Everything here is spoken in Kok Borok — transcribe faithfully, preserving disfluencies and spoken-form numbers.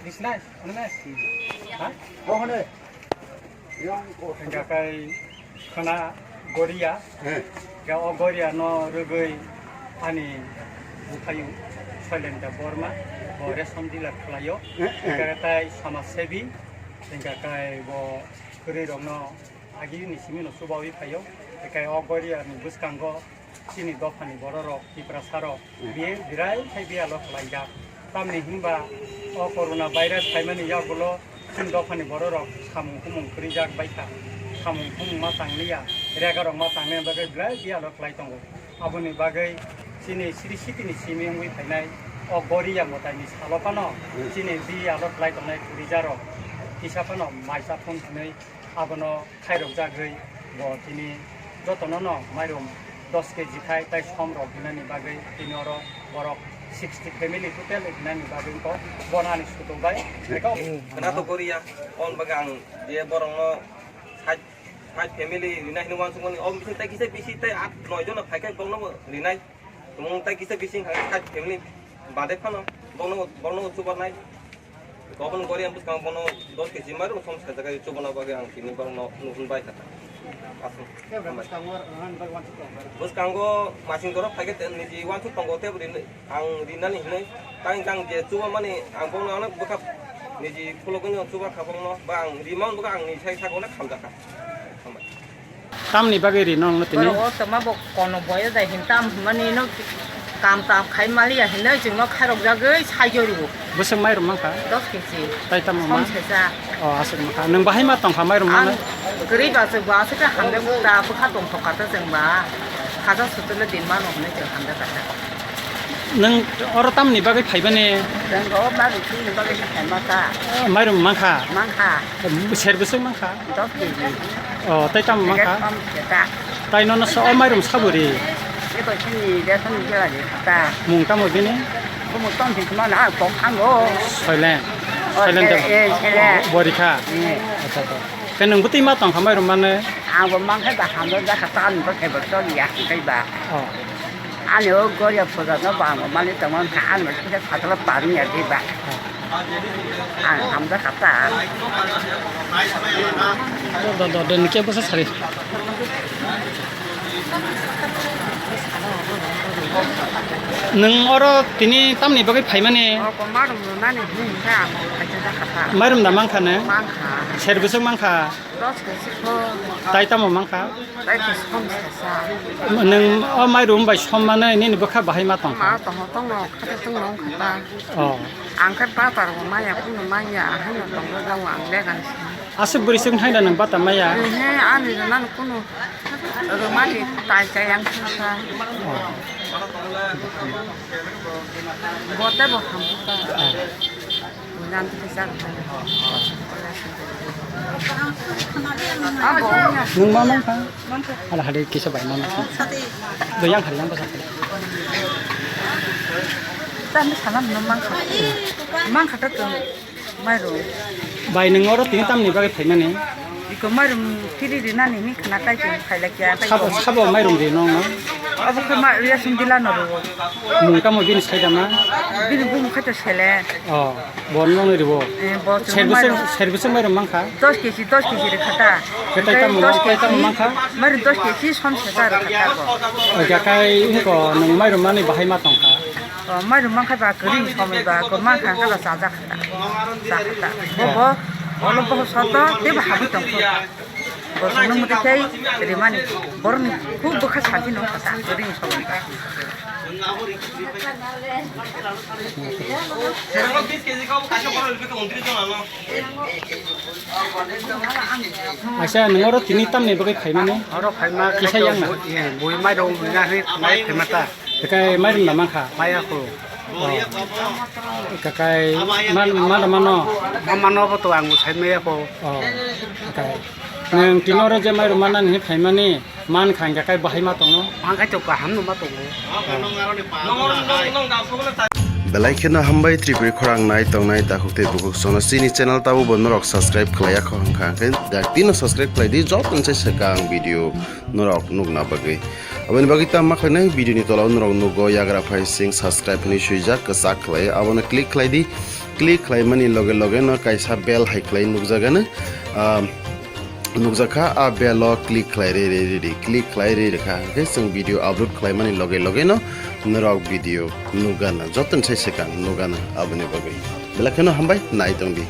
Disnai, ano na? Ha? Hingka kai khana goria. Hingka o goria no rwgwi ani buphayu Soilendra Borma, bo ration dealer khlaio. Hingka tai samaj sebi, hingka kai bo kwrwi rokno agi ni simi no chubawi phaio. Hingka o goria ni bwskango chini dophani bororok, Tiprasarok, biye birai khai biyalo khlaijak. Tamni hinba o corona virus phaimani yagulo chini dophani bororok samung humung kwrijak baikha. Samung humung ma tangliya, regarok ma tangnaini bagwi birai biyalo khlai tongo. Aboni bagwi chini sri sitini simi wngwi phainai o goria mwtaini salo phano chini biyalo khlai tongnai kwrijarok kisa phano maisa thum hinwi abono khairokjagwi bo tini jotono no mairum dos keji khai tai som rok hinani bagwi tini oro borok sixty family total hinani bagwi bo bono ani sutuk bai. Khwna to goria, on bagwi ang je borokno sait, sait family rina hinwi uansukmani, o bising tai kisa bisi tai at noi jona phaikhai bokno bo rinai. Tumung tai kisa bising hai sait family bade phano bokno, bokno chubarnai. Gobon gori ang bwskango bono dos keji mairum som sajagwi chubana bagwi ang tini borokno nuhun bai kha. Aswk. Bwskango masing dorok phaikhe niji uansuk tongo tei bwrwi ang rinani hinwi. Tang tang je chubamani ang bono ano bwkha niji khulogwi no chuba kha bokno ba ang rimang bwkha ang ni sai sago na khamjak kha. Hambai. Tamni bagwi rino nongno tini? Borok o tongma bo kono boyo da hin tam hwnmani no kam tam khai maliya hinwi chwngno khairok jagwi saijo rwo. Bwswk mairum mankha? Dos keji. Tai tamo ma? Som sesa. O, aswk mankha. Nwng bahai ma tongkha mairum manwi? Ang kwrwi ba chwng ba aswk khe hamjak ta bwkha tongthok kha ta chwng ba. Khaja sutulo din mano hinwi chwng hamjak kha ta. Nwng oro tamni bagwi phaibani? Chwng o bagwi chini bagwi se phaima ta. O, mairum mankha? Mankha. Ser bwswk mankha? Dos keji. O, tai tamo mankha? Som sesa. Tai nono so o mairum saburi? Eko chini ration jela je ta. Mung tamo bini? Kumu tong thik ma na kok thango. Soilen. O, Soilen sele, de. Eh, sele. Borikha. Eh. Acha to. Ke nwng bwtwi ma tongkha mairum mane? Ang bo mankha da hamdo da kha tan bo khebo to ya kai ba. O. Ani o goria puja no ba mo mani tongma kha ano kisa khatla pari ya di ba. Ang hamda kata. Do, do, do, do, nike bwsa sari. Nwng oro tini tamni bagwi phaimani? O ko marum no nani hini kha ang khaisa da kata. Mairum da mankha ne? Mankha. Ser bwswk mankha? Dos keji kho. Tai tamo mankha? Tai khe som sesa. Nwng o mairum bai som mane nini bwkha bahai ma tongkha? Ma tongo, tongo, khata tongo wngkha ta. O. Ang khe batar bo maya, kunu maya, haino tongo, jang ang began si. Aswk bwrwi swk haino nwng batar maya? He, ani rwmani kunu rwmani tai chai ang kha ta. O. Bo tei bo ham ta. O. Nwng ma mankha? Hala hade kisa bai ma mankha. Do yang hari yang basa. Tani sana no mankha. Mankha ta to mairum. Bai nwng oro tini tamni bagwi phaimani? Iko mairum kiri rinani ni khna tai khe phailai kya. Sabo, sabo mairum ri nong no? Abo khe ma ration dealer no ro. Mung tamo bini saida ma? Bini bumung khaito sele. O. Bo nongni ribo? Eh, bo chwng Ser bwswk, mairum. Ser bwswk mairum mankha? Dos keji, dos keji rwkha ta. Khe tai tamo, dos keji, tai tamo mankha? Mairum dos keji som sesa rwkha ta bo. O, jakai wngkha nwng mairum mani bahai ma tongkha? O, mairum mankha ba kwrwi somoi ba, ko mankha khe ba chajak kha ta. Chakha ta. Bo, bo, olo bo soto, tei bo habwi tongkha. Bo songno muti khe rimani. Borokni khub bwkha santi nong kha ta, kwrwi somoi ba. Aisa, nwng oro tini tamni bagwi phaimani? Oro phaima kisa yang na? Bui, eh, bui mai rong bui na hwnwi mai phaima ta. Kakai mai rong na mankha? Maya ko. Oh. Kakai man, man, mano? Ma mano bo to ang sai maya ko. Oh. Kakai. Nwng tini oro je mai rong manani hwnwi phaimani? Man kha hingkha khe bahai ma tongo? Man kha to kaham no ma tongo. Belai kheno hambai Tripuri khorang nai tongnai takhuk tei bukhuk sono chini channel tabo bo norok subscribe khlai ya kho hwnkha hwnkhe dak tino subscribe khlai di joto se swkang video norok nukna bagwi. Aboni bagwi tamo ma khlainai video ni tola o norok nugo yagra phai sing subscribe hinwi swijak kwchak khlai abono click khlai di. Click khlaimani loge loge no kaisa bell hai khlai nukjagano, ah, nukjakha, a bell o click khlai re re re re, click khlai re re kha, hwnkhe chwng video upload khlaimani loge loge no norok video nukgana, jotono sai swkang nukgana aboni bagwi. Belai kheno hambai, nai tongdi.